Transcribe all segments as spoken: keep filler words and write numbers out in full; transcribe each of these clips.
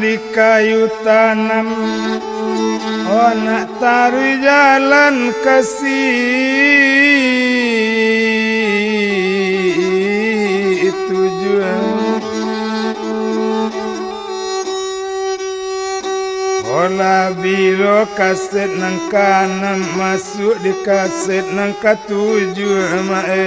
di kayu tanam, oh nak taruih jalan ka situjuan. Olah bilo kaset nan kaanam masuak di kaset nan katujuah, mak eh.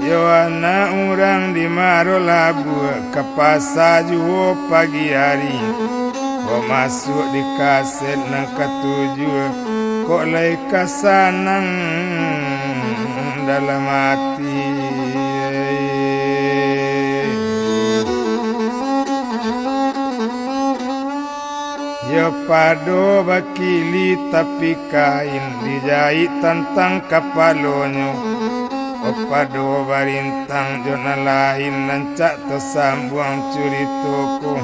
Yo anak urang di Maro Labuah, ka pasa juo pagi ari. Kok masuak di kaset nan katujuah, kok lai ka sanang dalam ati. Yo pado bakili tapi kain, dijaik tantang kapalonyo. Oh pado barintang jo nan lain, rancak tasambuang curito ko.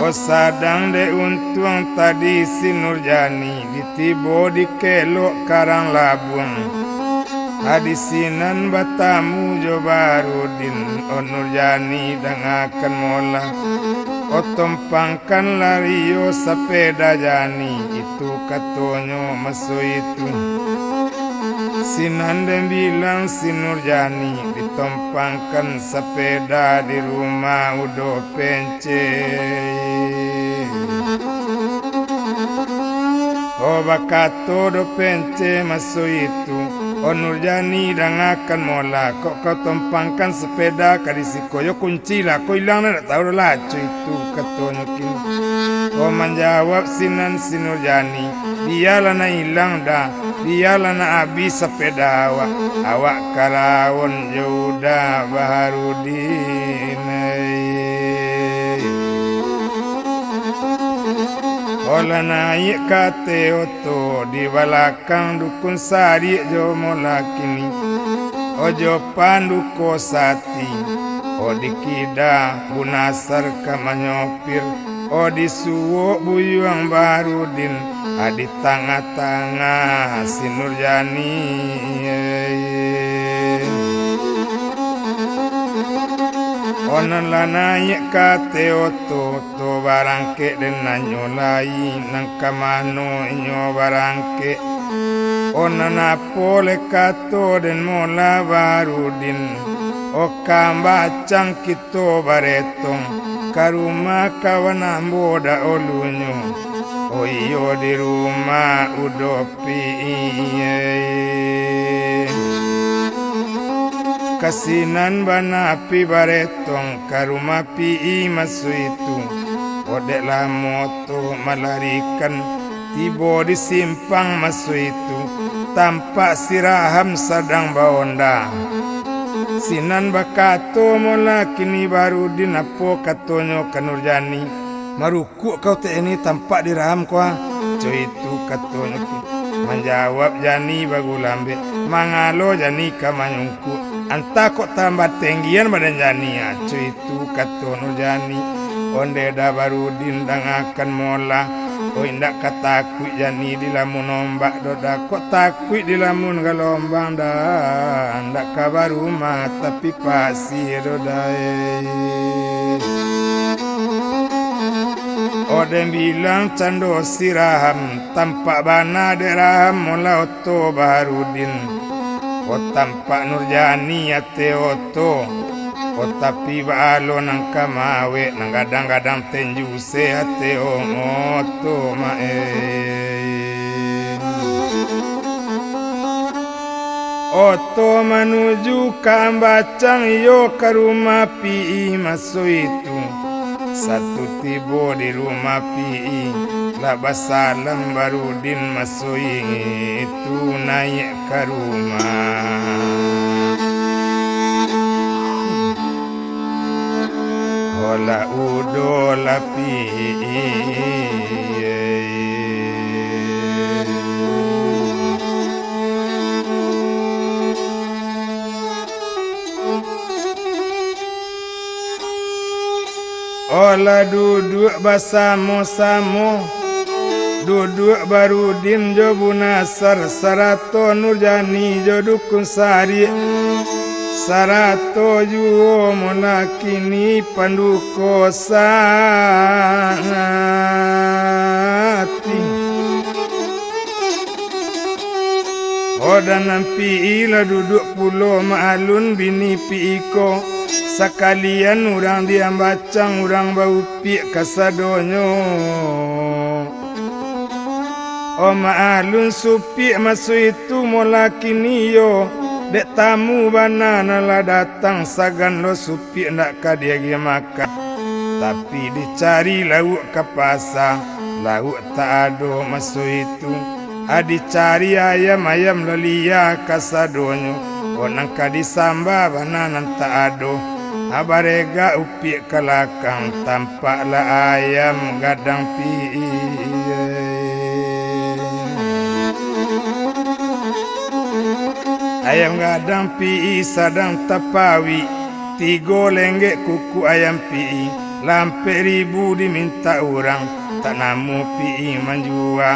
Oh sadang dek untuang tadi si Nurjani, ditibo di kelok karang labuang. Di sinan batamu jo Barudin, oh Nurjani dangakan molah. Oh tompang kan lario sapeda Jani, itu katonyo maso itu. Sinan den bilang si Nurjani, ditompangkan sapeda di rumah Udo Pence. Oh bakato Udo Pence maso itu, oh Nurjani dangakan molah, kok kau tompangkan sapeda ka di siko, yo kunci lah, kau ilang dah, dak tahu dah lah, co itu. Itu katonyo kini. Oh manjawab sinan si Nurjani, bialah nak ilang dah, bialah nak abih sapeda awak, awak ka rawon jo Uda Baharudin ai. Olah naiak ka ateh oto, di balakang dukun sadiak jo molah kini. Ojo panduko sat- ati. Oh dikida Bu Nasar ka manyopir, oh disuok buyuang Barudin, ah di tangah-tangah si Nurjani. Oh nan lah naiak ka ateh oto, oto barangkek den nanyo lai, nan ka mano inyo barangkek? Oh nan apo lai kato den molah Barudin? Oh ka mbacang kito baretong ka rumah kawan ambo daulunyo. Oh iyo, di rumah Udo Pi. Ka sinan bana pi baretong ka rumah Pi maso itu. Oh dek lamo tu malarikan, tibo di simpang maso itu, tampak si Raham sadang baonda. Sinan bakato molah kini Barudin, apo katonyo ka Nurjani, marukuk kau tek ini tampak di Raham ko ha? Co itu katonyo kini. Manjawab Jani bagulambek, mangalo Jani ka manyungkuk, antah kok tambah tenggian badan Jani ha? Co itu kato Nurjani. Onde dah Barudin dangakan molah. Oh indak ka takuik Jani dilamun ombak doh dah, kok takuik dilamun galombang dah, indak ka barumah tapi pasie doh dah. Oh den bilang cando si Raham, tampak bana dek Raham molah oto Barudin. Oh tampak Nurjani ateh oto. Oh tapi baa lo nan ka mawek, nan gadang-gadang tenju se ateh oto mak eh. Oto manuju ka Ambacang iyo ka rumah Pi maso itu. Satu tibo di rumah Pi, lah basalam Barudin maso itu naiak ka rumah. Olah Udo lah Pi. Olah duduak basamo-samo Duduak Barudin jo Bunasar, sarato Nurjani jo Dukun Sarik, sarato juo Mulakini Panduko Sati. Odan Ampik lah duduak pulo, maalun bini Ampik ko, sakalian urang diambacang, urang baupiak kasadonyo. O maalun Supiak maso itu Mulakini yo, dek tamu bana nan lah datang, sagan lo Supiak ndak ka diagiah makan. Tapi dicari lauak ka pasa, lauak tak ado maso itu. A dicari ayam, ayam lah lia kasadonyo. O nan ka disamba bana nan tak ado. A baregak Supiak ka lakang, tampaklah ayam gadang Ampik. Ayam gadang Ampik sadang tapawik, tigo lenggek kukuak ayam Ampik, lah ampek ribu dimintak urang, tak namuah Ampik manjua.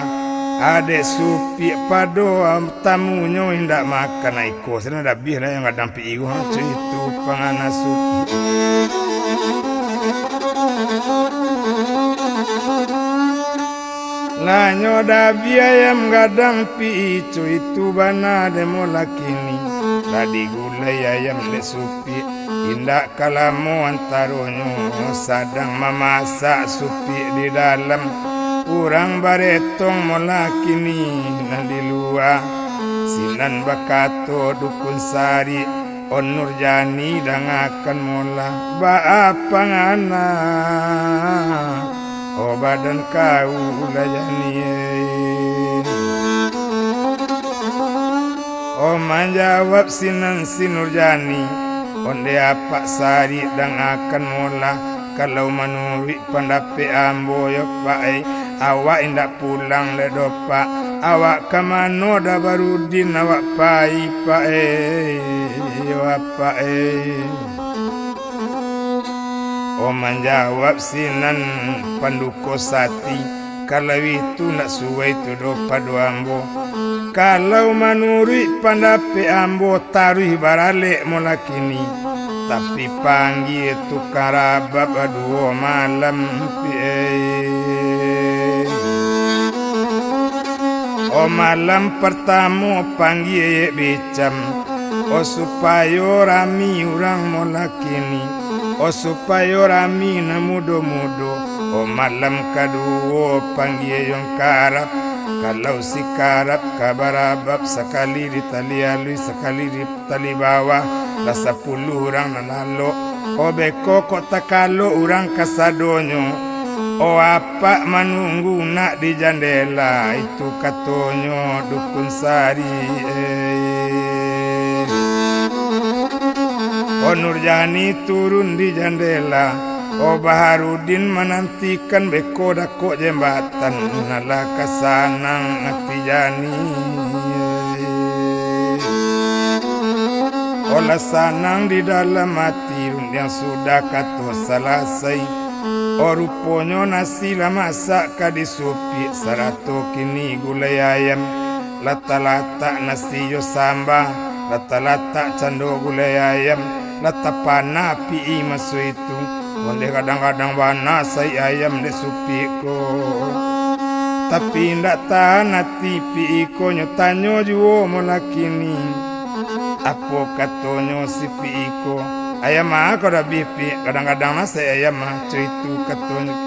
A dek Supiak pado tamunyo indak makan, a iko sinan dabiah lah ayam gadang Ampik ko, ha, co itu pangana Supiak. Lah nyo dabiah ayam gadang Ampik, co itu bana dek Mulakini. Lah digulai ayam dek Supiak, indak ka lamo antaronyo, sadang mamasak Supiak di dalam, urang baretong Mulakini nan di lua. Sinan bakato Dukun Sarik, "O Nurjani, dangakan molah, baa pangana, o badan kau Nurjani?" O manjawab sinan si Nurjani, "Ondeh Apak Sarik, dangakan molah, kalau manuruik pandapek ambo yo, Pak, eh, awak indak pulang lai doh, Pak. Awak ka mano Da Barudin awak pai, Pak, eh, yo Apak, eh?" O manjawab sinan Panduko Sati, "Kalau itu ndak suwai tu doh pado ambo. Kalau manuruik pandapek ambo, taruih baralek Mulakini, tapi panggia tukang rabab duo malam, Ampik. O malam partamo panggia Yek Bicam, o supayo rami urang Mulakini, o supayo rami nan mudo-mudo. O malam kaduo panggia Yong Karab, kalau si Karab ka barabab, sakali di tali aluih, sakali di tali bawah, lah sapuluah urang nan lalok. O beko kok takalok urang kasadonyo. O Apak manunggu nak di jandela, itu katonyo Dukun Sarik, eh. O Nurjani turun di jandela, o Baharudin manantikan beko dakek jambatan nan lah ka sanang ati Jani. O lah sanang di dalam ati, rundiang sudah kato salasai. O ruponyo nasi lah masak ka di Supiak, sarato kini gulai ayam. Lah talatak nasi jo samba, lah talatak cando gulai ayam, lah tapana Ampik maso itu. Ondeh gadang-gadang bana saik ayam dek Supiak ko. Tapi indak tahan ati Ampik ko, nyo tanyo juo Mulakini. Apo katonyo si Ampik ko? "Ayam a ko dabiah, Pik? Gadang-gadang na saik ayam a," co itu katonyo.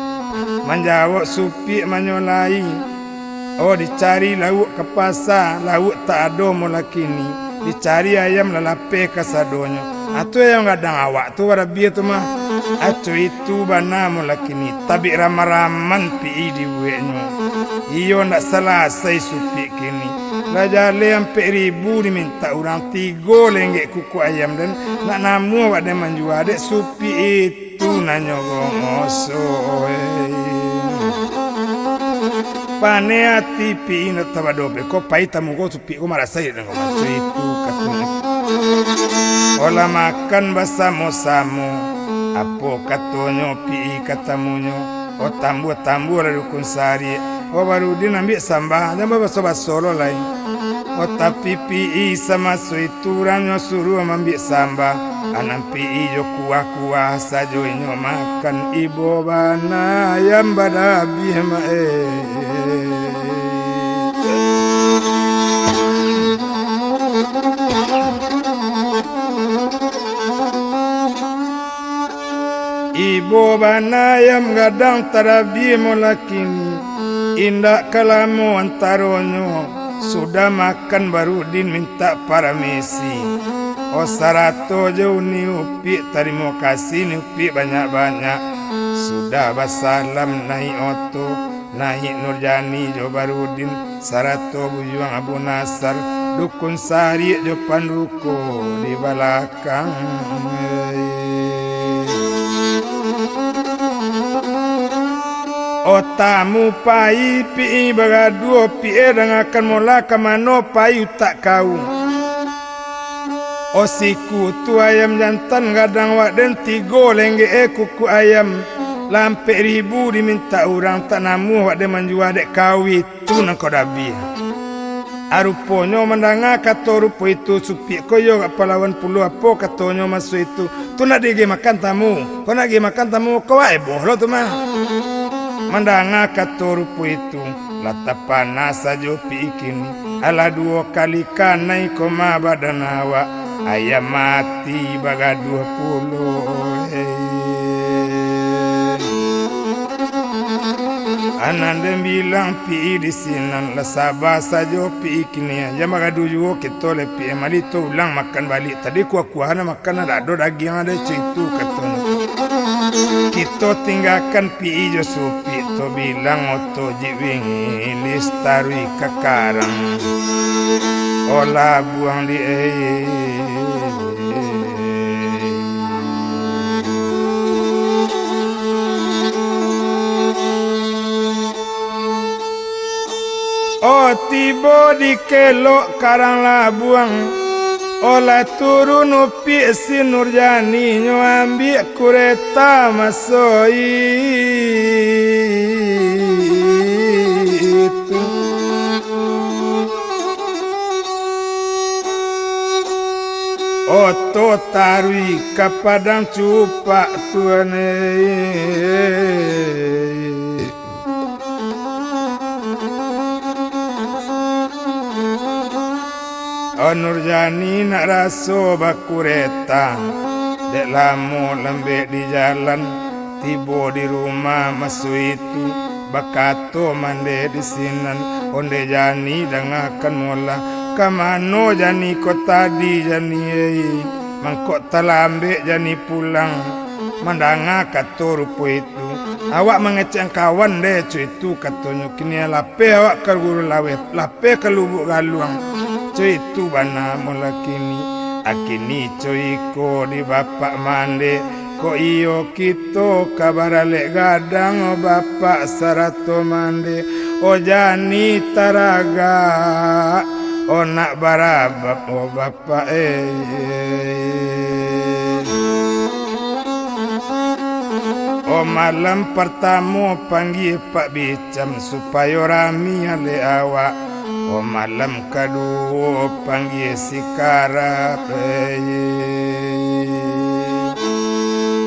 Manjawab Supiak manyolai, "O, dicari lauak ka pasa, lauak tak ado Mulakini. Dicari ayam lah lapeh kasadonyo. A tu ayam gadang awak tu barabiah tu mah." A co itu bana Mulakini, tabik raman-raman Ampik dibueknyo. Iyo ndak salasai Supiak kini. Lah jaleh ampek ribu dimintak urang, tigo lenggek kukuak ayam den, nak namuah awak den manjua dek Supiak itu nanyo gongoso, eh. Paneh ati Ampik indak tabado beko pai tamu ko Supiak ko marasai dek den ko, maco itu katonyo. O lah makan basamo-samo, apo katonyo Ampik ka tamunyo, o tambuah-tambuah lah Dukun Sariak, Babarudin ambiak sambah, jan babaso-baso lo lai. Oh, tapi Pi'i samaso itu urang nyo suruah mambiak sambah. Anan Pi'i jo kuah-kuah sajo inyo makan, ibo bana ayam badabiah mak eh. Ibo bana ayam gadang tarabiah molakini, indak ka lamo antaronyo, sudah makan Barudin mintak paramisi. Oh, sarato jo Uni Upiak, tarimo kasih Ni Upiak banyak-banyak. Sudah basalam naik oto, naik Nurjani jo Barudin, sarato Buyuang Abu Nasar, Dukun Sariak jo Panduko di balakang. Oh, tamu pai Pi'i bagaduah, Pi'i dangakan mola ka mano pai utak kau. Oh, sikutu ayam jantan gadang wak den, tigo lenggek eh kuku ayam, lampek ribu dimintak urang, tak namuah wak den manjua dek kau itu nan kau dabiah. Aruponyo mandanga kato rupo itu, Supiak ko iyo agak palawan pulo, apo katonyo maso itu, tu nak diagiah makan tamu, kau nak agiah makan tamu, kau wak eboh lo tu mah. Mandanga kato rupo itu, lah tapana sajo Pi'i kini. Alah duo kali kanai koma badan awak, ayam mati bagaduah pulo, hei. Anan den bilang Pi'i di sinan, lah saba sajo Pi'i kini, jan bagaduah juo kito lai Pi'i, mari to ulang makan baliak, tadi kuah-kuahan makan, ndak ado dagiang ado co itu katonyo. Kito tinggakan Pi'i jo Supiak, to bilang oto jiwing ilis taruih ka karang. Oh, labuang di eh. Oh, tibo di kelok karang labuang, oh, lah turun Upiak si Nurjani nyo ambiak kureta maso itu. Oto taruih ka Padang Cupak tu, aneh. Oh, Nurjani nak raso bakureta, dek lamo lambek di jalan, tibo di rumah maso itu, bakato mande di sinan, onde Jani dangakan mola, ka mano Jani ko tadi, Jani ei, mangko talambek Jani pulang. Mandanga kato rupo itu, awak mangecek angkawan deh, co itu katonyo, kini lapeh awak ka Gulu Laweh, lapeh ka Lubuak Galuang, co itu bana mola kini. Akini co iko di bapak mande, kok iyo kito ka baralek gadang, bapak sarato mande, o Jani taragak, o nak barabab, o bapak. Pak, eh. O malam partamo panggie Pak Bicam, supayo rami alek awak. O malam kaduo panggie si Karap, eh.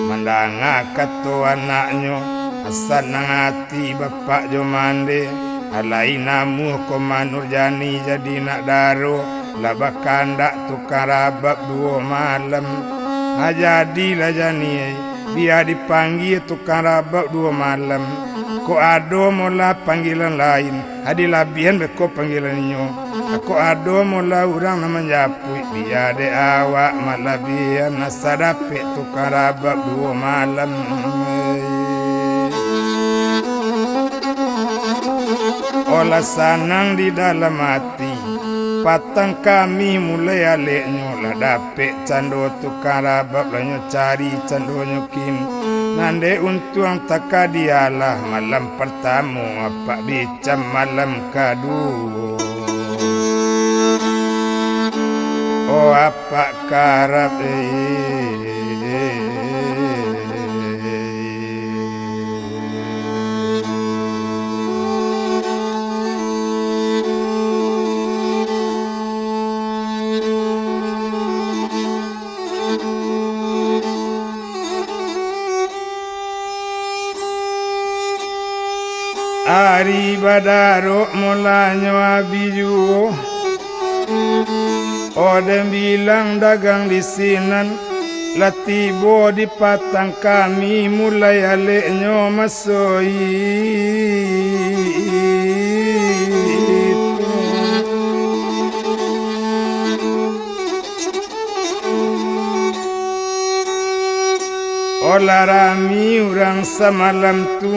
Mandanga kato anaknyo, sanang ati bapak jo mande. Alai namuah ko Manur Jani jadi nak daro, lah bakandak tukang rabab duo malam. Ha, jadilah Jani ai, bia dipanggie tukang rabab duo malam. Kok ado mola panggilan lain, ha, dilabiahan beko panggilan inyo. Ha, kok ado mola urang nan manjapuik, bia dek awak malabiahan, asa dapek tukang rabab duo malam. Olah sanang di dalam ati, patang kami mulai aleknyo, lah dapek cando tukang rabab, lah nyo cari candonyo kini. Nan dek untuang takadialah malam partamo, apak bicam malam kaduo. O apak karap, eh. Ari badarok mulanyo abih juo. Odeh bilang dagang di sinan, lah tibo di patang kami mulai aleknyo maso itu. Olah rami urang samalam tu,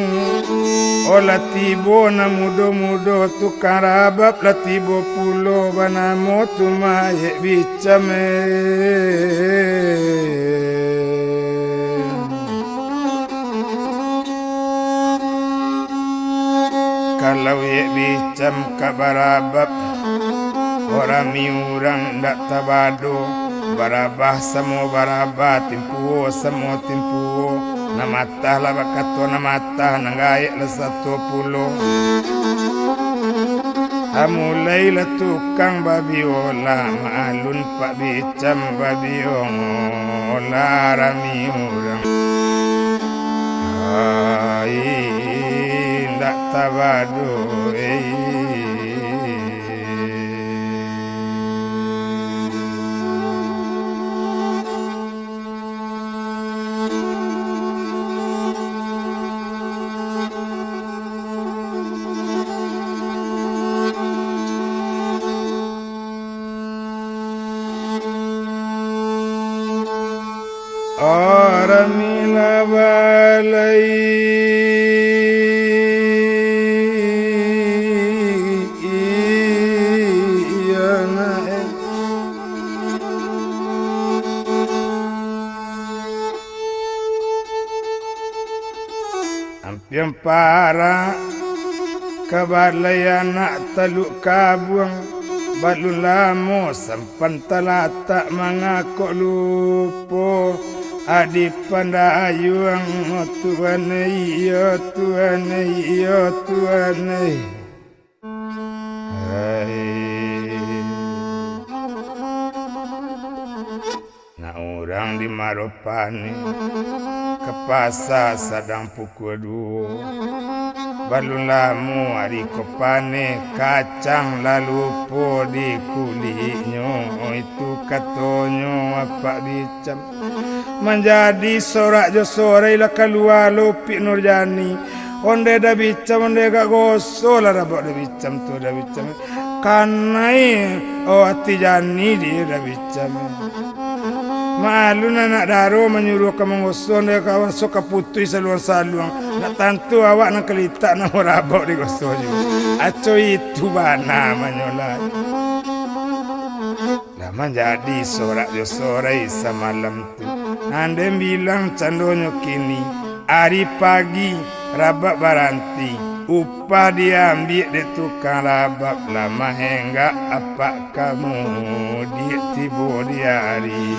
olah tibo nan mudo-mudo tukang rabab, lah tibo pulo banamo tu mayek bicam, eh. Kalau yek bicam ka barabab, urang mi urang ndak tabado, barabah samo barabah, timpuo samo timpuo, nan matah lah bakato nan matah, nan gaek lah sato pulo. Amulailah tukang babiolah, maalun pak bi- cam babiongo lah rami urang. Ai, indak tabado, eh. Aramilah balai, iya nak, eh. Ampiang parak ka balai anak Taluk Kabuang, balun lamo sampan talatak mangakok lupo. Adi Pandayuang, Tuan, iyo Tuan, iyo Tuan. Hai. Nak urang di Maropane, ka pasa sadang pukua duo. Balun lamo ari ko pane, kacang lah lupo di kuliknyo, itu katonyo apak bicam. Manjadi sorak jo sorai lah kalua lupik Nurjani. Ondeh Da Bicam, ondeh agak goso lah rabak Da Bicam tu, Da Bicam. Kanai, oh, ati Jani di Da Bicam. Maalun anak daro manyuruah ka manggoso, ondeh ka goso ka putuih saluang-saluang. Ndak tantu awak nan kalitak nan marabak digoso juo. Aco itu bana manyolai. Lah manjadi sorak jo sorai samalam tu. Andeh bilang candonyo kini, ari pagi rabak baranti, upah diambiak dek tukang rabak, lah mahenggak apak kamudiak tibo di ari.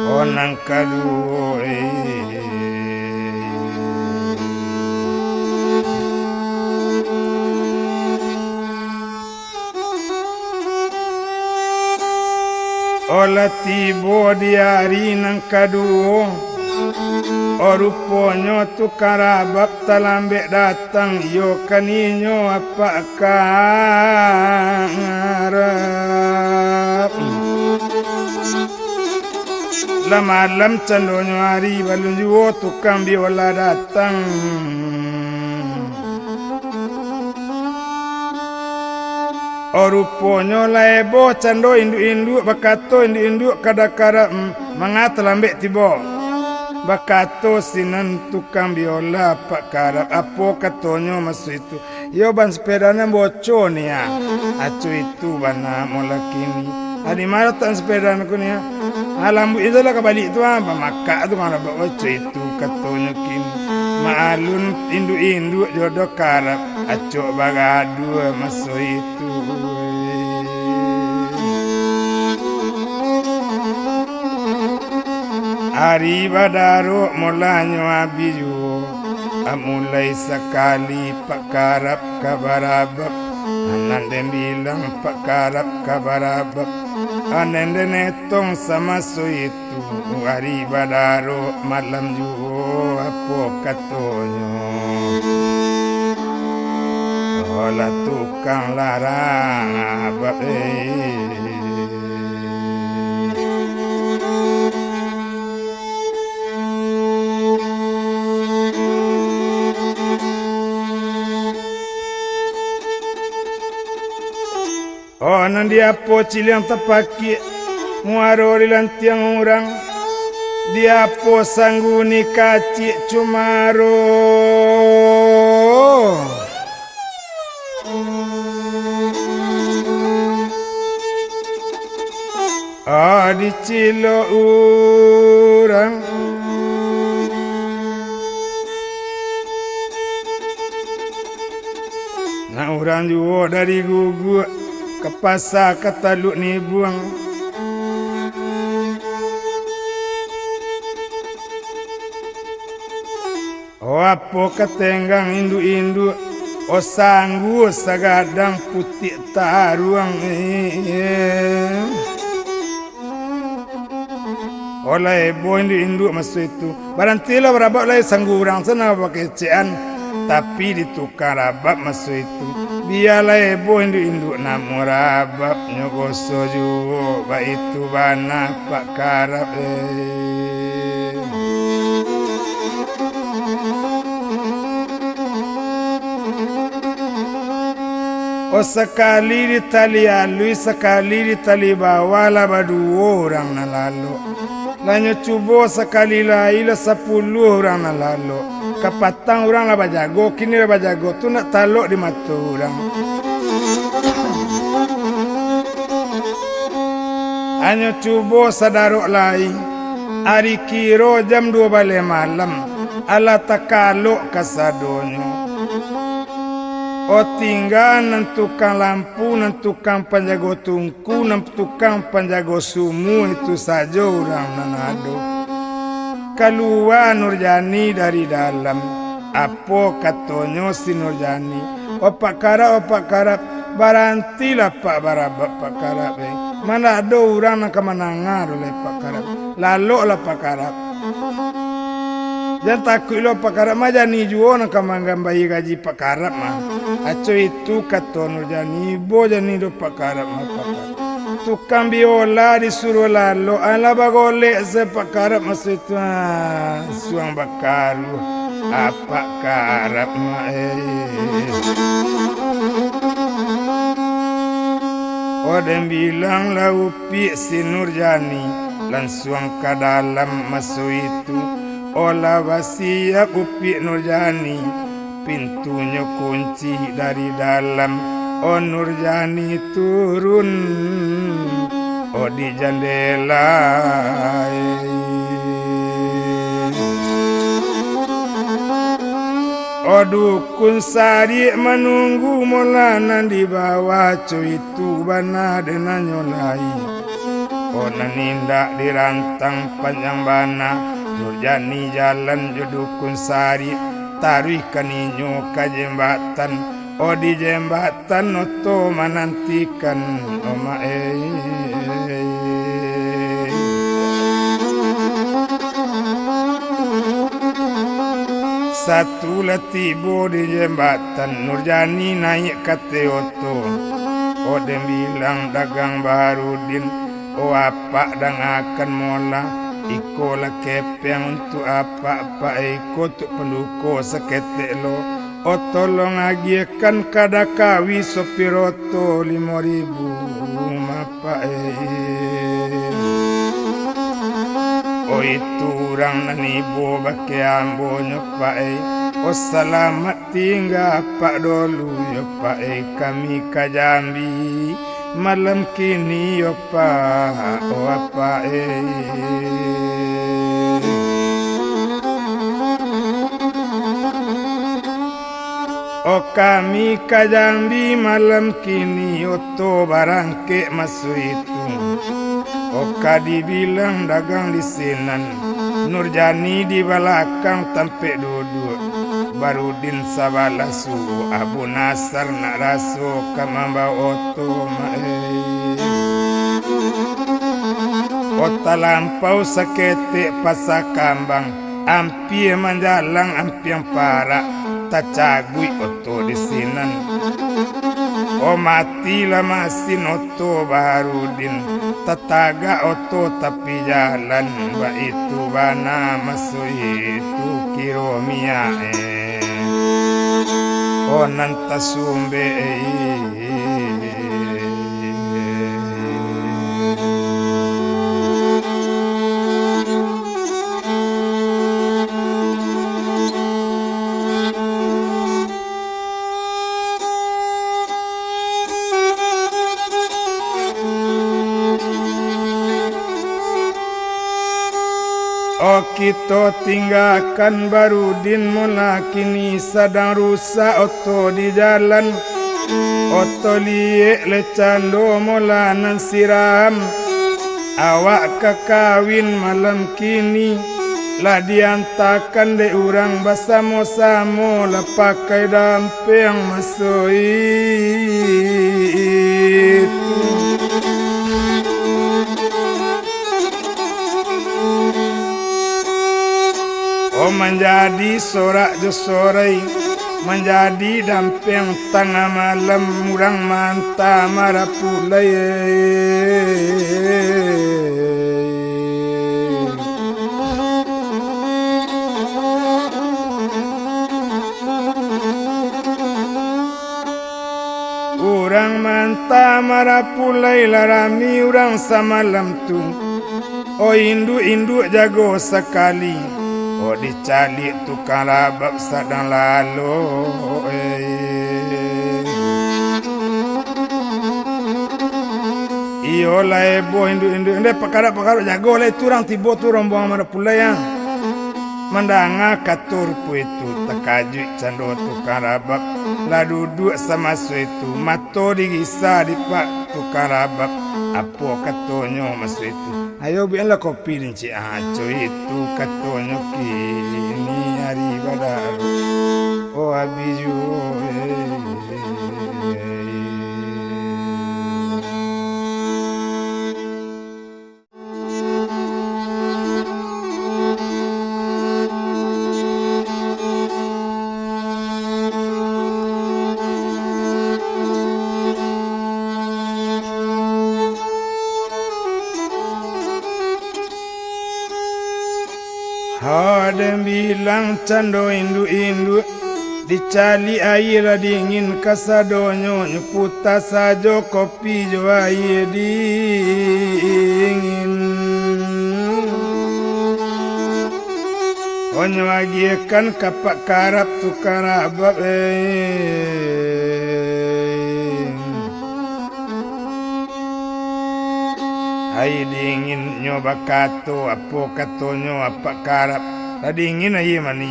Oh, nan kaduo, eh. Oh, lah tibo di ari nan kaduo. Oh, ruponyo tukang rabab talambek datang, iyo kan inyo apak karab. Lah malam candonyo ari, balun juo tukang biola datang. Oh, ruponyo lah eboh cando induak-induak, bakato induak-induak ka karab, "Manga talambek tibo?" Bakato sinan tukang biola, "Pak Karab, apo katonyo maso itu?" "Iyo, ban sepeda nan boco ni, ah." "Aco itu bana mo lah kini. Adi ma latak sepeda ko ni, ah?" "Ah, lambuik se lah ka baliak tu, ah." Bamakak tu kan lah bak boco itu, katonyo kini. Maalun induak-induak jodoh karab, acok bagaduah maso itu. Ari badarok mulanyo abih juo. Amulai sakali Pak Karab ka barabab, anak den bilang Pak Karab ka barabab. Panen den etong samaso itu, ari badaro malam juo, apo katonyo. Olah tukang larang abak, eh. Oh, nan di apo ciliang tapakik, muaro di lantiang urang, di apo sangguni kacik cumaro. Ah, dicilok urang. Nak urang juo dari Guguak, ka pasa ka Taluk Nibuang. Oh, apo ka tenggang induak-induak, oh, sanggua sagadang putiak taruang, eh. Oh, lah eboh induak-induak maso itu. Barantilah barabab lai, sanggua urang sana bakecekan, tapi di tukang rabab maso itu. Bialah eboh induak-induak namo rabab, nyo goso juo, baitu bana Pak Karab, eh. Oh, sakali di tali aluih, sakali di tali bawah, lah baduo urang nan lalok. Lah nyo cubo sakali lai, lah sapuluah urang nan lalok. Kapatang urang lah bajago, kini lah bajago tu ndak talok di mato urang. Anyo cubo sadarok lai, ari kiro jam duo baleh malam, alah takalok kasadonyo. Oh, tingga nan tukang lampu, nan tukang panjago tungku, nan tukang panjago sumua, itu sajo urang nan ado. Kalua Nurjani dari dalam. Apo katonyo si Nurjani? "Oh, Pak Karab, oh, Pak Karab, barantilah, Pak, barabab, Pak Karab, eh. Ma ndak ado urang nan ka mandanga doh lai, Pak Karab. Laloklah, Pak Karab. Jan takuik lo, Pak Karab, mah Jani juo nan ka manggambai gaji Pak Karab mah." Aco itu kato Nurjani, "Ibo Jani doh, Pak Karab mah, Pak Karab. Tukang biola disuruah lalok, alah bagolek se Pak Karab maso itu, ah, suang bakaruah, Apak Karab mah, eh." Oh, den bilang lah upiak si Nurjani, lansuang ka dalam maso itu. Oh, lah basiap upiak Nurjani, pintunyo kunci dari dalam. Oh, Nurjani turun, oh, di jandela. Oh, dukun sadiak manunggu molah nan di bawah, co itu bana den nanyo lai. Oh, nan indak dirantang panjang bana, Nurjani jalan jo dukun sadiak, taruihkan inyo ka jambatan. Oh, di jambatan oto manantikan, oh, mak, eh. Satu lah tibo di jambatan, Nurjani naiak ka ateh oto. Oh, den bilang dagang Barudin, "Oh, Apak, dangakan molah, iko lah kepeng untuak Apak, Pak, iko untuak panduko saketek lo. Oh, tolong agiahkan ka Dakawi sopir oto limo ribu, Apak, eh." Oh, itu urang nan ibo bakeh ambo nyo, Pak, eh. Oh, salamat tingga, Pak, dolu yo, Pak, eh, kami ka Jambi malam kini yo, Pak, oh, Apak, eh. Oh, kami ka Jambi malam kini, oto barangkek maso itu. Oh, ka dibilang dagang di sinan, Nurjani di balakang tampek duduak, Barudin sabalah suok, Abu Nasar nak raso ka mambaok oto, mak, eh. O talampau saketek Pasa Kambang, ampia manjalang ampiang parak, tacaguik oto di sinan. O mati lah masin oto Baharudin, tatagak oto tapi jalan, baitu bana maso itu kiro miak e. O nan tasumbek e. O kito tinggakan Barudin, mona kini sadang rusak oto di jalan. Oto liek lai cando mola nan siram. Awak ka kawin malam kini, lah diantakan dek urang basamo-samo, lah pakai dampeng maso itu. O manjadi sorak jo sorai, manjadi dampeng tangah malam, urang maanta marapulai. Urang maanta marapulai, lah rami urang samalam tu. O induak-induak jago sakali, o dicaliak tukang rabab sadang lalo, eh. Iyo lah eboh induak-induak, ndeh pakarap-pakarap jago lah itu urang tibo tu rombongan marapulai, ah. Mandanga kato rupo itu, takajuik cando tukang rabab, lah duduak samaso itu, mato digisa dipak tukang rabab, apo katonyo maso itu. Ayo, bueklah kopi, Lincik Aco, itu katonyo kini ari badaru. Oh, abih juo, eh. Ha, den bilang cando induak-induak, dicaliak aia lah dingin kasadonyo, nyo puta sajo kopi jo aia dingin. Onyo agiahkan ka pak karap tukang rabab, eh. Aia dingin, nyo bakato, apo katonyo apak karap, lah dingin aia mani.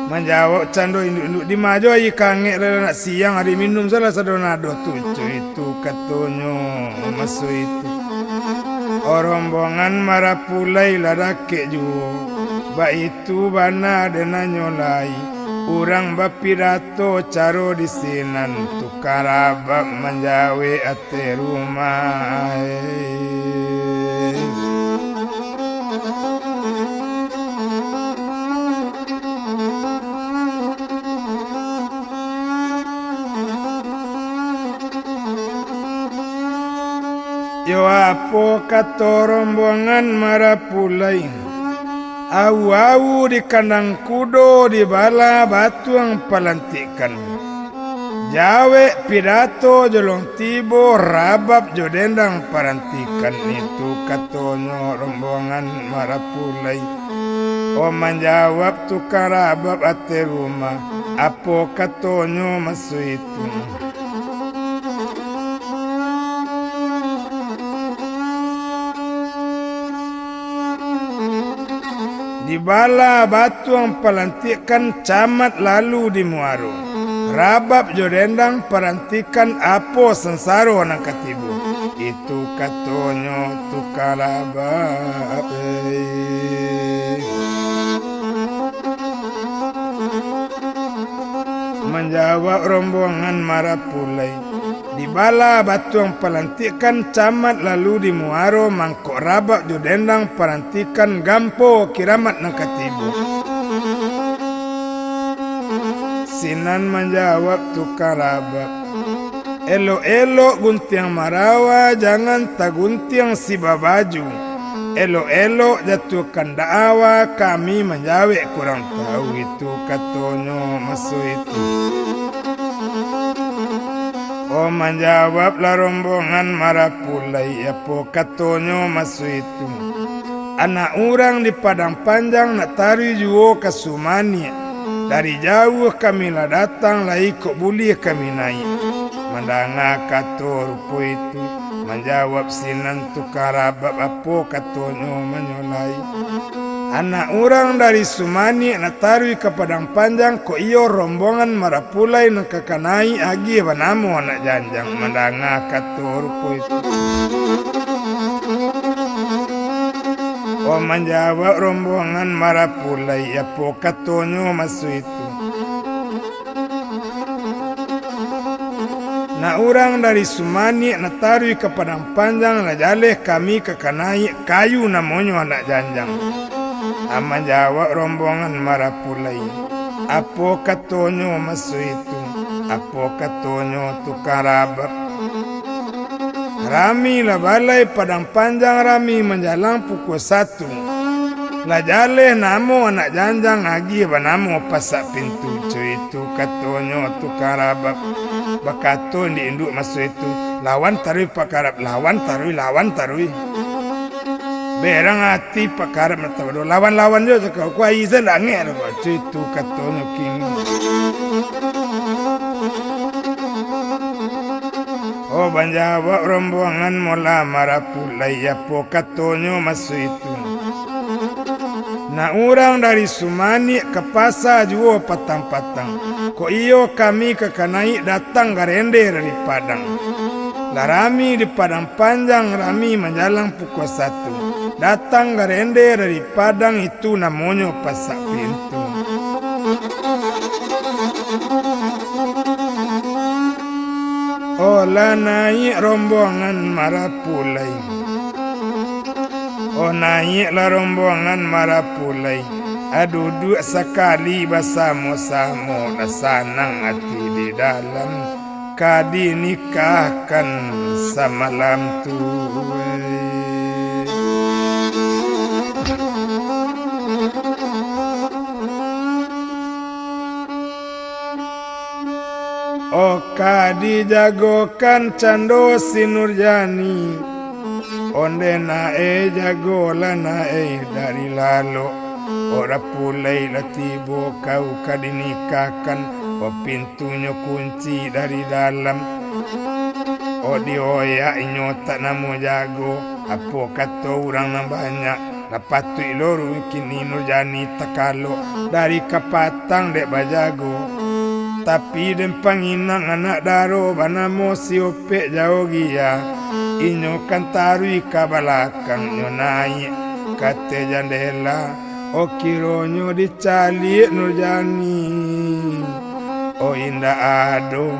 Manjawab cando induak-induak, "Dima jo aia kangek, lah nak siang ari, minum salah sadonyo ado tu." Itu katonyo maso itu. O rombongan marapulai lah dakek juo. Baitu bana den nanyo lai. Urang bapidato caro di sinan, tukang rabab manjawek ateh rumah. Yo, apo kato rombongan marapulai? Awu-awu di kandang kudo, di bala batuang palantikan. Jawek pidato jolong tibo, rabab jo dendang parantikan, itu katonyo rombongan marapulai. O manjawab tukang rabab ateh rumah, apo katonyo maso itu? Di bala batuang palantikan, camat lalu di muaro. Rabab jo dendang parantikan, apo sansaro nan ka tibo? Itu katonyo tukang rabab, eh. Manjawab rombongan marapulai, Di bala batuang palantikan camat, lalu di muaro mangkok rabab jo dendang parantikan gampo kiramat nan ka tibo. Sinan manjawab tukang rabab, "Elok-elok guntiang marawa, jangan taguntiang si babaju. Elok-elok jatuahkan dakwa, kami manjawek kurang tahu," itu katonyo maso itu. Oh, manjawablah rombongan marapulai, apo katonyo maso itu, "Anak urang di Padang Panjang nak taruih juo ka Sumaniak. Dari jauah kami lah datang, lai kok buliah kami naik." Mandanga kato rupo itu, manjawab sinan tukang rabab, apo katonyo manyo lai, "Anak urang dari Sumaniak nak taruih ka Padang Panjang, kok iyo rombongan marapulai nan ka ka naik, agiah banamo anak janjang." Mandanga kato rupo itu, oh, manjawab rombongan marapulai, apo katonyo maso itu, "Nak urang dari Sumaniak nak taruih ka Padang Panjang, lah jaleh kami ka ka naik, kayu namonyo anak janjang." Ah, manjawab rombongan marapulai, apo katonyo maso itu, apo katonyo tukang rabab, "Rami lah balai Padang Panjang, rami manjalang pukua satu. Lah jaleh namo anak janjang, agiah banamo pasak pintu." Co itu katonyo tukang rabab. Bakato indik-induak maso itu, "Lawan taruih Pak Karab, lawan taruih, lawan taruih. Berang ati Pak Karab nak tahu, lawan-lawan jo cakap, kuai se langek tu." Co itu katonyo kini. Oh, manjawab rombongan mula marapulai, apo katonyo maso itu, "Nak urang dari Sumaniak ka pasa juo patang-patang. Kok iyo kami ka ka naik, datang garende dari Padang. Lah rami di Padang Panjang, rami manjalang pukua satu. Datang garende dari Padang, itu namonyo pasak pintu." Oh, lah naik rombongan marapulai. Oh, naiklah rombongan marapulai. Ah, duduak sakali basamo-samo, lah sanang ati di dalam, ka dinikahkan samalam tu. Oh, ka dijagokan cando si Nurjani. Onde nak ei, jagolah nak ei dari lalok. Oh, rapulai lah tibo kau ka dinikahkan. Oh, pintunyo kunci dari dalam. Oh, dioyak inyo tak namuah jago. Apo kato urang nan banyak, lah patuik lo rungkin Nurjani takalok dari kapatang dek bajago. Tapi den panginang anak daro banamo si Opek Jaogia, inyo kan taruih ka balakang, nyo naik ka ateh jandela. Oh, kironyo dicaliak Nurjani. Oh, indak ado.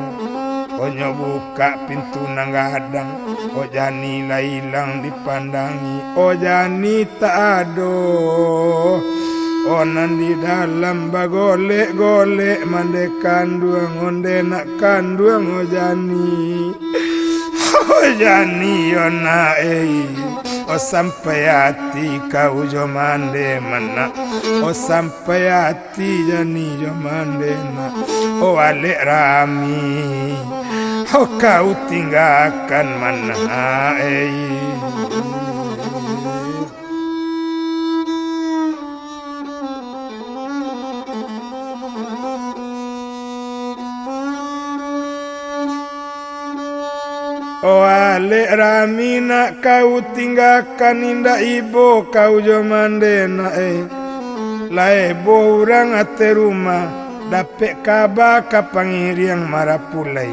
Oh, nyo bukak pintu nan gadang. Oh, Jani lah ilang dipandangi. Oh, Jani tak ado. Oh, nan di dalam bagolek-golek, mande kanduang, onde nak kanduang, oh, Jani. Oh, Jani, yo nak, ei. Oh, sampai ati kau jo mande manak. Oh, sampai ati Jani jo mande nak. Oh, alek rami. Oh, kau tinggakan manak, ei. Oh, alek rami nak kau tinggakan, indak ibo kau jo mande nak, eh. Lah eboh urang ateh rumah, dapek kaba ka pangiriang marapulai.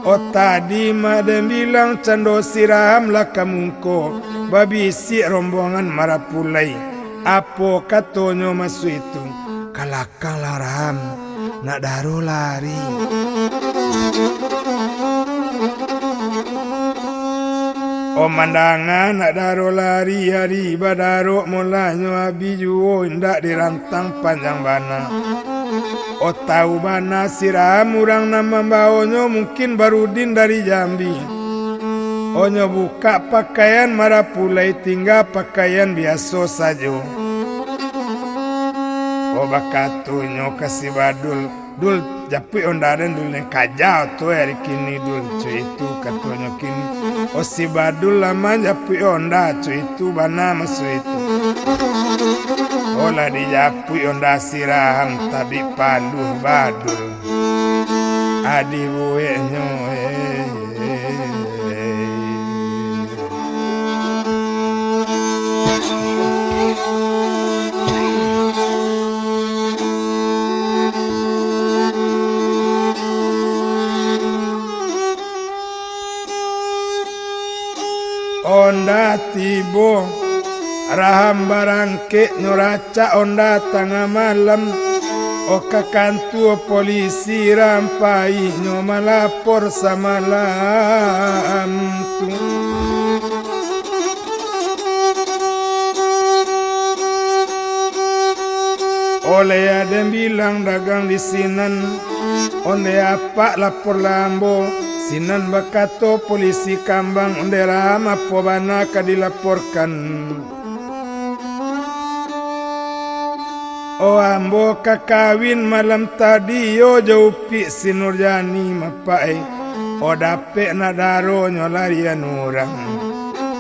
Oh, tadi mah den bilang cando siraham lah ka mungko, babisiak rombongan marapulai. Apo katonyo masuak itu? Kalakang lah ram, nak daro lari. Oh, mandanga nak daro lari-lari, badarok mulanyo abih juo, indak dirantang panjang bana. Oh, tahu bana si Raham urang nan mambawonyo, mungkin Barudin dari Jambi. Oh, nyo bukak pakaian marapulai, tingga pakaian biaso sajo. Oh, bakatonyo ka si Badul, "Dul, japuik onda den, Dul, den kaja oto ari kini, Dul," co itu katonyo kini. Oh, si Badul lah manjapuik onda, co itu bana maso itu. Oh, lah dijapuik onda si Raham, tabik paluah Badul. Adi bueknyo, eh. Onda tibo, Raham barangkek, nyo racak onda tangah malam. Oh, ka kantua polisi Raham pai, nyo malapor samalam tu. Oleh aden bilang dagang di sinan, ondeh apak lapor lah ambo, sinan bakato polisi kambang, ondeh Raham apo bana ka dilaporkan. Oh, ambo ka kawin malam tadi yo jo Upik si Nurjani, mapak e. Oh, dapek nak daronyo larian urang.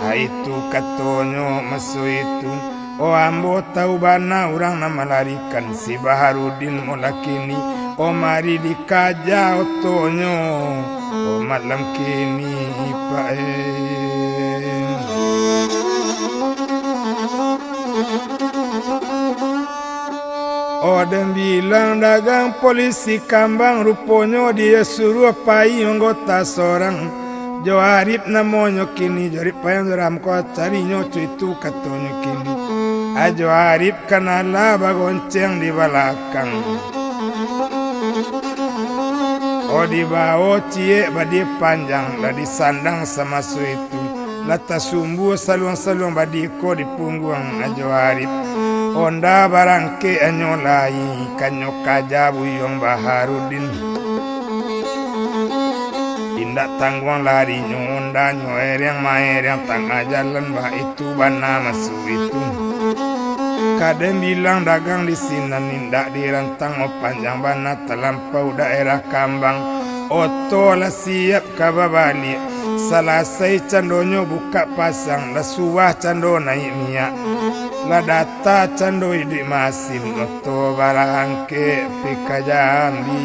Ah, itu katonyo maso itu. Oh, ambo tahu bana urang nan malarikan si Baharudin, malam kini. Oh, mari dikaja otonyo. Oh, malam kini, Pak, eh. Oh, den bilang dagang polisi kambang, ruponyo dia suruah pai anggota sorang. Jo Arif namonyo kini, jo Arif payah jo Raham ko carinyo, co itu katonyo kini. Ah, jo Arif kan alah bagonceng di balakang. Oh, dibawo ciek badie panjang, lah disandang samaso itu. Lah tasumbua saluang-saluang badie ko di pungguang Ajo Arif. Onda barangkek anyo lai, kanyo kaja buyuang Baharudin. Indak tangguang larinyo ondanyo, ereng maereng tangah jalan, baitu bana maso itu. Ka den bilang dagang di sinan, indak dirantang, oh, panjang bana talampau daerah kambang. Oto lah siap ka babaliak. Salasai candonyo bukak pasang, lah suah cando naiak miak. Lah data cando iduik masin, oto barangkek pi ka Jambi.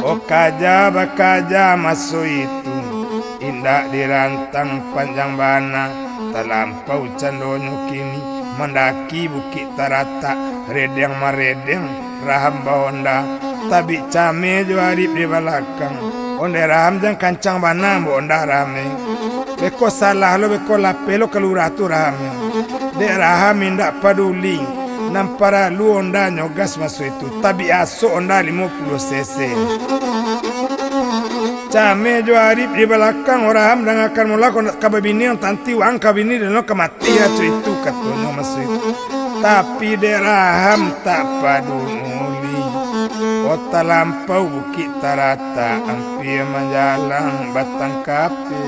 Oh, kaja bakaja maso itu, indak dirantang panjang bana, talampau candonyo kini, mandaki Bukik Taratak, redeng maredeng, Raham baonda, tabik Cameh jo Arif di balakang. Ondeh Raham jan kancang bana, ambo onda Raham e. Beko salah lo, beko lapeh lo ka lurah tu Raham e. Dek Raham indak paduli, nan paralu ondanyo gas maso itu, tabik asok onda limo puluah cc. Cameh jo Arif di balakang, oh Raham, dangakan molah, kok nak ka babini, nan tanti waang ka bini, dan lo ka mati, aco itu, katonyo maso itu. Tapi dek Raham tak paduli. Oh, talampau Bukik Taratak, ampia manjalang Batang Kapeh.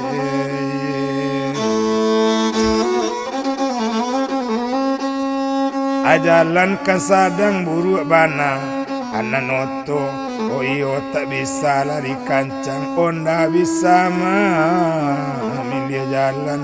Ajalan kan sadang buruak bana, anak noto, oh iyo, tak bisa lari kancang, onda bisa mamiliah jalan.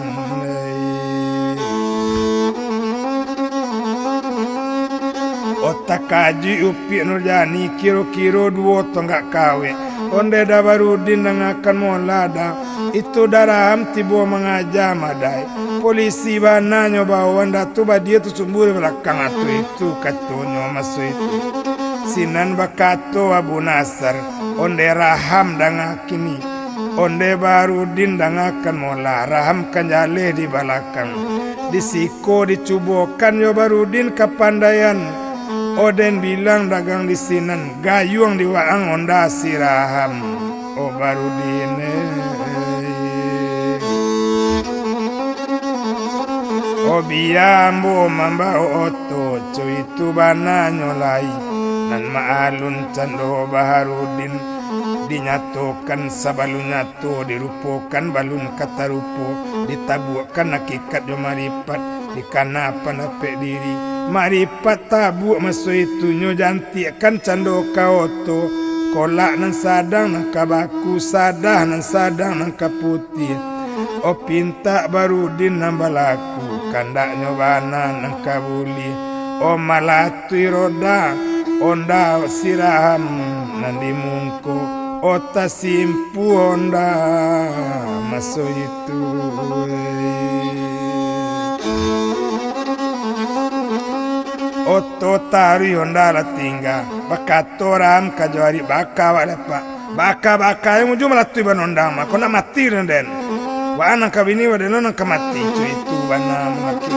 Oh, takajuik Upik Nurjani, kiro-kiro duo tonggak kawek. Ondeh Da Barudin, dangakan molah Da. Itu Da Raham tibo mangaja madai. Polisi bana nyo bawa, ndak tu badia tu sumbu di balakang atu itu, katonyo maso itu. Sinan bakato Abu Nasar, ondeh Raham danga kini. Ondeh Barudin dangakan molah, Raham kan jaleh di balakang. Di siko dicubokan yo Barudin kapandaian. Oden bilang dagang di sinan, gayuang di waang onda si Raham. O Barudin, eh. O bia ambo mambao oto, co itu bananyo lai. Nan maalun cando Baharudin, dinyatokan sabalun nyato, dirupokan balun ka tarupo, ditabuakkan hakikat jo maripat, dikana pandapek diri. Maripat tabuak maso itu nyo jantiakkan cando ka oto, kolak nan sadang nan ka baku, sadah nan sadang nan ka putiah. O pintak Barudin nan balaku, kandaknyo bana nan ka buliah. O malatuih roda, onda si Raham nan di mungko, o tasimpu onda maso itu. Oto taruih onda lah tingga, bakato Raham ka Johari, baka awak dapek. Baka-baka, yang ujung malatuih banondang mah, kok nak mati den, den. Wah, nan ka bini, wah, den, nan ka mati, co itu bana mungkin.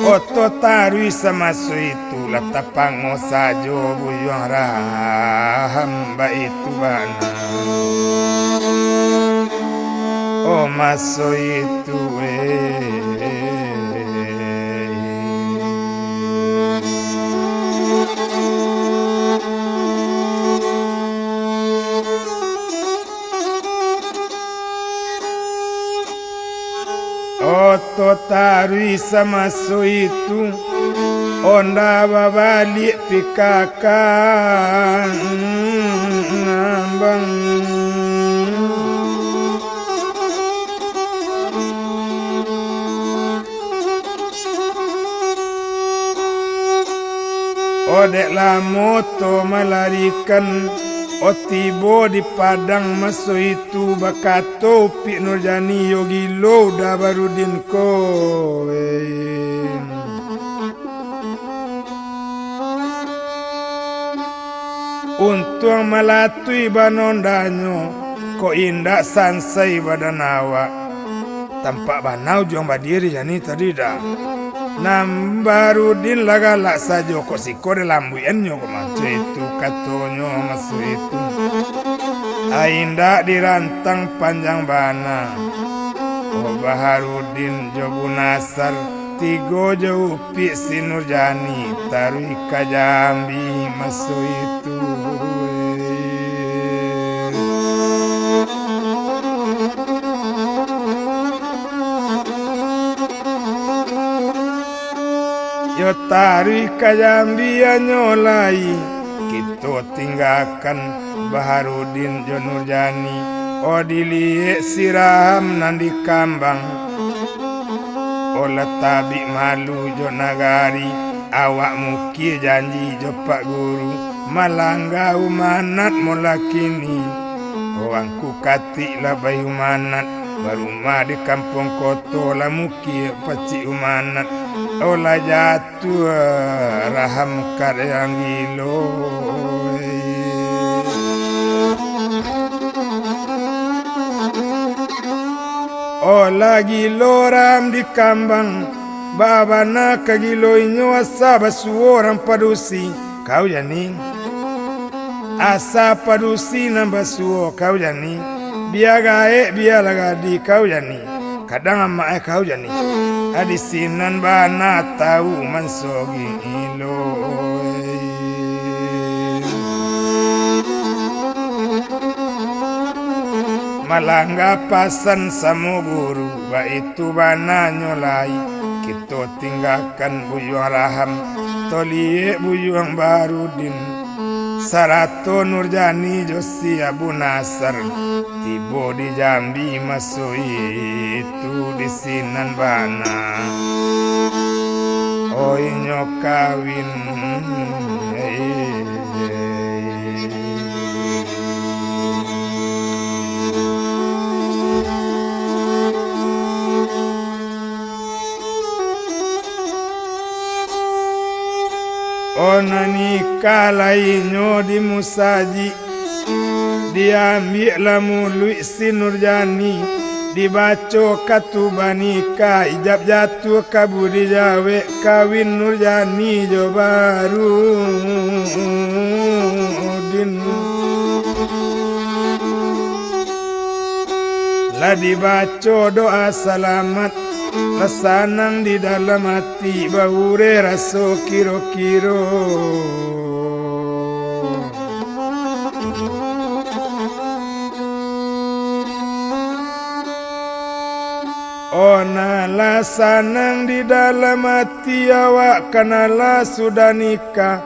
Oto taruih samaso itu, lah tapango sajo buyuang Raham, baitu bana. O maso itu, eh. Oto taruih samaso itu, onda babaliak pikakan ngambang. Odek lamo to malarikan, o tibo di Padang maso itu, bakato Upik Nurjani, yo gilo udah Barudin ko, eh. Untuang malatuih banondanyo, kok indak sansai badan awak. Tampak bana ujuang badiri jani tadi dah. Nan Barudin lah galak sajo, kok siko dilambuiannyo kok maco itu, katonyo maso itu. Ai indak dirantang panjang bana. O Baharudin jo Bunasar, tigo jo Upik si Nurjani, taruih ka Jambi maso itu. Yo taruih ka Jambi anyo lai, kito tinggakan Baharudin jo Nurjani, o diliek si Raham nan di kambang. O lah tabik malu jo nagari, awak mukie janji jo Pak Guru, malangga umanat mo lah kini. O angku katik lah baiumanat, barumah di kampuang koto, lah mukie pacik umanat. O lah jatuah Raham ka nan gilo. O lah gilo Raham di kambang, baa bana ka gilo inyo, asa basuo urang padusi, kau jani. Asa padusi nan basuo, kau jani. Bia gaek, bia lah gadi, kau jani. Kadang amak eh kau jani. Adi sinan bana tau mansogi ilo. Malangga pasan samo guru, baitu bananyo lai. Kito tinggakan Buyuang Raham, toliek Buyuang Barudin, sarato Nurjani jo si Abu Nasar. Tibo di Jambi maso itu di sinan bana. Oi nyo kawin. Ona nikah lai nyo di musajik, diambiak lah muluik si Nurjani, Dibaco katuba nikah, ijab jatuah kabua dijawek, kawin Nurjani jo Barudin. Lah dibaco doa salamat, lah sanang di dalam ati, baureh raso kiro-kiro. Oh, nan lah sanang di dalam ati awak, kan lah sudah nikah.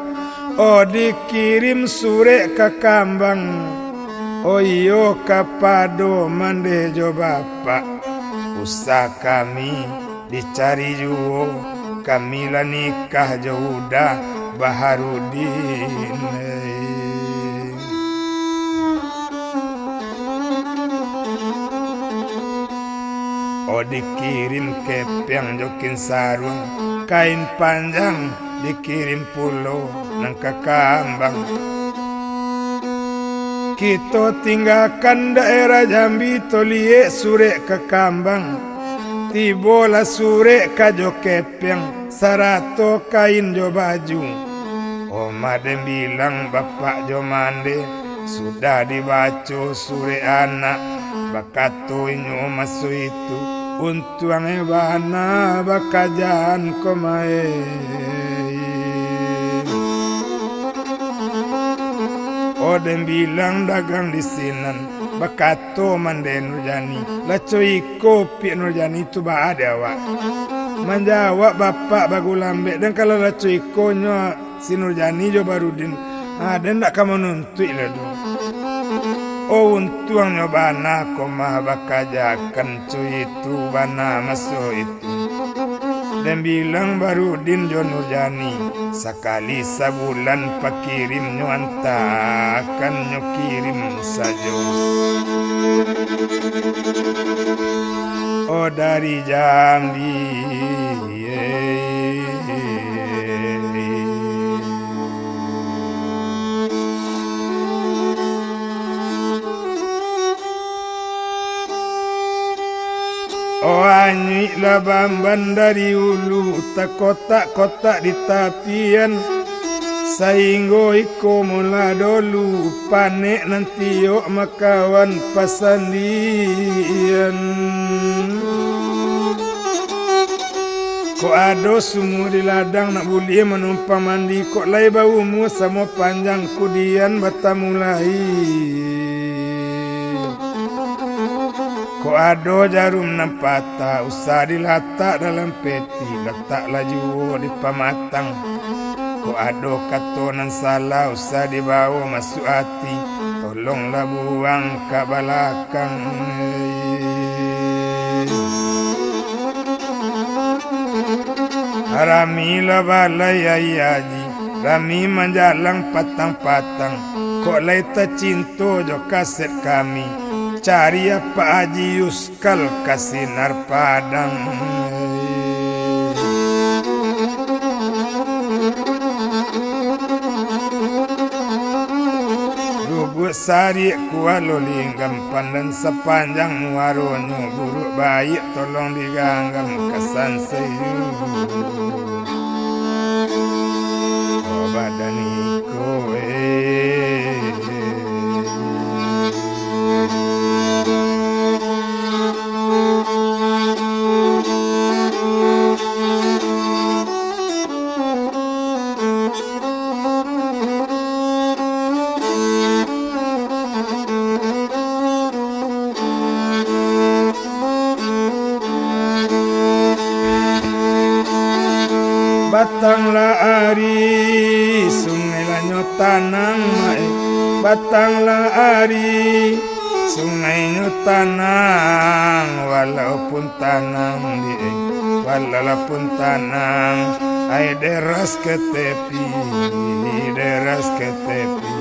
Oh, dikirim surek ka kambang. Oh iyo, kapado mandeh jo bapak, usah kami dicari juo, kami lah nikah jo Uda Baharudin. Oh, dikirim kepeng jo kain saruang, kain panjang dikirim pulo nan ka kambang. Kito tinggakan daerah Jambi, toliek surek ka kambang. Tibolah surek ka jo kepeng, sarato kain jo baju. Omah den bilang bapak jo mandeh, sudah dibaco surek anak, bakato inyo maso itu, untuang e bana bakajaan ko maeh. Oh, den bilang dagang di sinan, bakato mandeh Nurjani, laco iko piak Nurjani tu baa dek awak? Manjawab bapak bagulambek, den kalau laco iko nyo si Nurjani jo Barudin, ha, den ndak ka manuntuik lai doh. Oh, untuang nyo bana ko mah bakajakan co itu bana maso itu. Den bilang Barudin jo Nurjani, sakali sabulan pakirimnyo antakan nyo kirim sajo. Oh, dari Jambi. Oh, anyuik lah bamban dari ulu, takotak-kotak di tapian, sainggo iko mula dolu, panek nan tiok makawan pasandian. Kok ado sumua di ladang nak buliah manumpang mandi, kok lai baumua samo panjang kudian batamu lai. Kok ado jarum nan patah, usah dilatak dalam peti, lataklah juo di pamatang. Kok ado kato nan salah, usah dibawo masuak ati, tolonglah buang ka balakang. Ramilah balai Aia Aji, rami manjalang patang-patang, kok lai tacinto jo kaset kami, cari Apak Aji Yus. Kal ka Sinar Padang. Lubuak Sariak Kualo Linggam, pandan sapanjang muaronyo, buruak baiak tolong diganggam ka sansai. Oh, badan iko, eh. Batang lah ari, sungai lah nyo tanang, eh. Batang lah ari, sungai nyo tanang, walaupun tanang di, eh, walaupun tanang, ai deras ka tepi, deras ka tepi.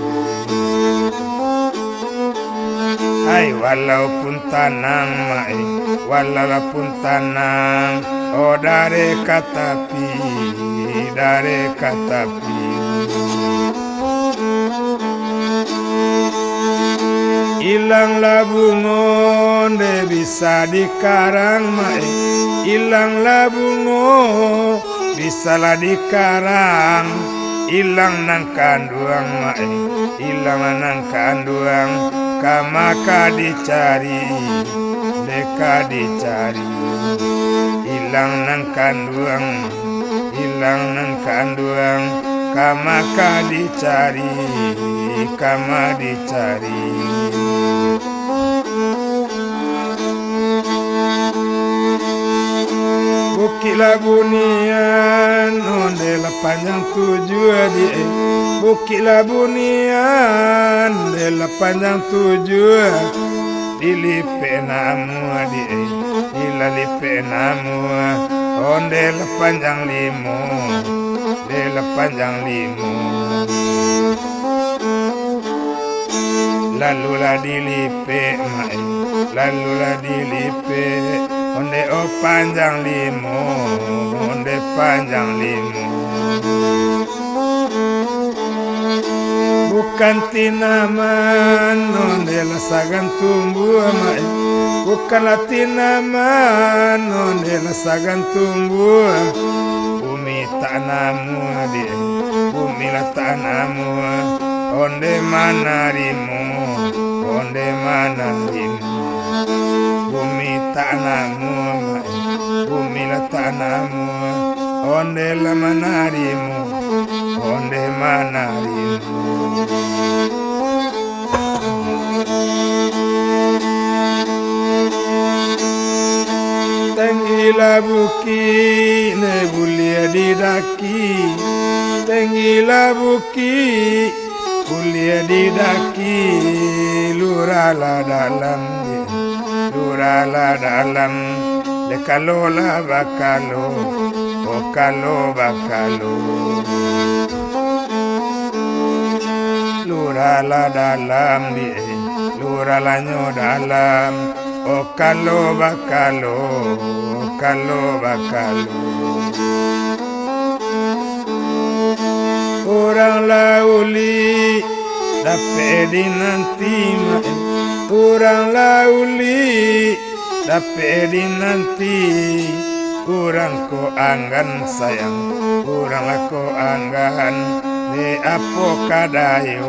Ai, walaupun tanang, mak, eh, walaupun tanang, oh, dari ka tapi, dari ka tapi. Ilanglah bungo, nde bisa dikarang, mak, eh. Ilanglah bungo, bisalah dikarang. Ilang nan kanduang, mak, eh. Ilanglah nan kanduang, kama ka dicari, nde ka dicari. Ilang nan kanduang, ilang nan kanduang, kama ka dicari, kama dicari. Bukik lah bunian, onde lah panjang tujuah di, eh. Bukik lah bunian, onde lah panjang tujuah. Dilipek namuah di, eh, dilalipek namuah, onde lah panjang limo, onde lah panjang limo. Lalu lah dilipek, mak, eh, lalu lah dilipek, onde o panjang limo, onde panjang limo. Bukan tinaman, onde lah sagan tumbuah, mak, eh. Bukanlah tinaman, onde lah sagan tumbuah. Bumi tak namuah di, eh. Bumi lah tak namuah, onde manarimo, onde manarimo. Bumi tak namuah, mak, eh. Bumi lah tak namuah, onde lah manarimo, onde manarimo. Tenggilah bukik, nde buliah didaki. Tenggilah bukik, buliah didaki. Lurahlah dalam, lurahlah dalam, dek kalo lah bakalo, o kalo bakalo. Lurahlah dalam di, lurahlah nyo dalam, o kalo bakalo, o kalo bakalo. Urang lah ulik, dapek dinanti, mak. Urang lah ulik, dapek dinanti. Urang ko anggan sayang, urang lah ko anggan. Dek apo ka dayo,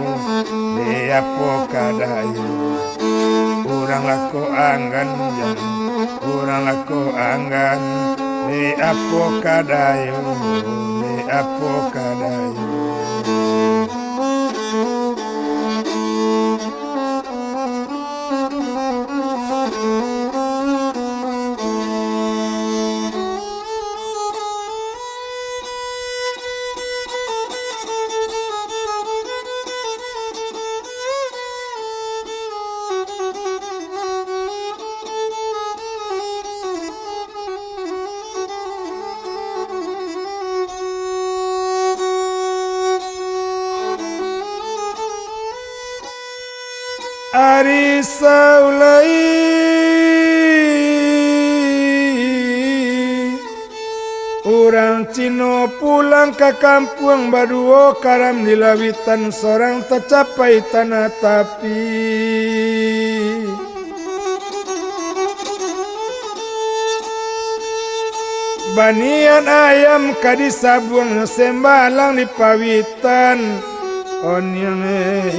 dek apo ka dayo. Urang lah ko anggan, jan. Urang lah ko anggan. Dek apo ka dayo, dek apo ka dayo. Ari saulai, urang Cino pulang ka kampuang baduo karam di lauitan, sorang tacapai tanah tapi. Banian ayam ka disabuang, sembalang di pawitan. Oniang ei,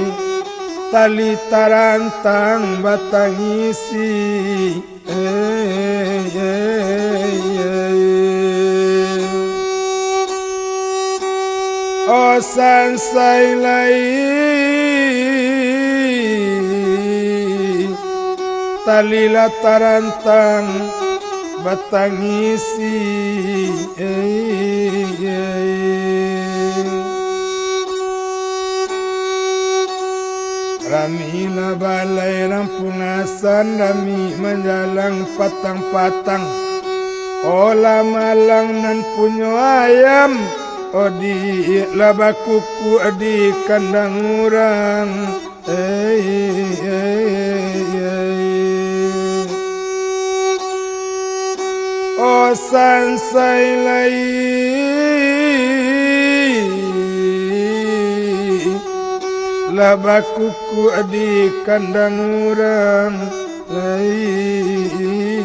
tali tarantang batangisi. Ei, ei, ei. O sansai lai, tali lah tarantang batangisi. Ei, ei. Ramilah balai rampungasan, rami manjalang patang-patang. Olah malang nan punyo ayam, odiak lah bakukuak di kandang urang. Ei, ei, ei. O sansai lai, lah bakukuak di kandang urang lai.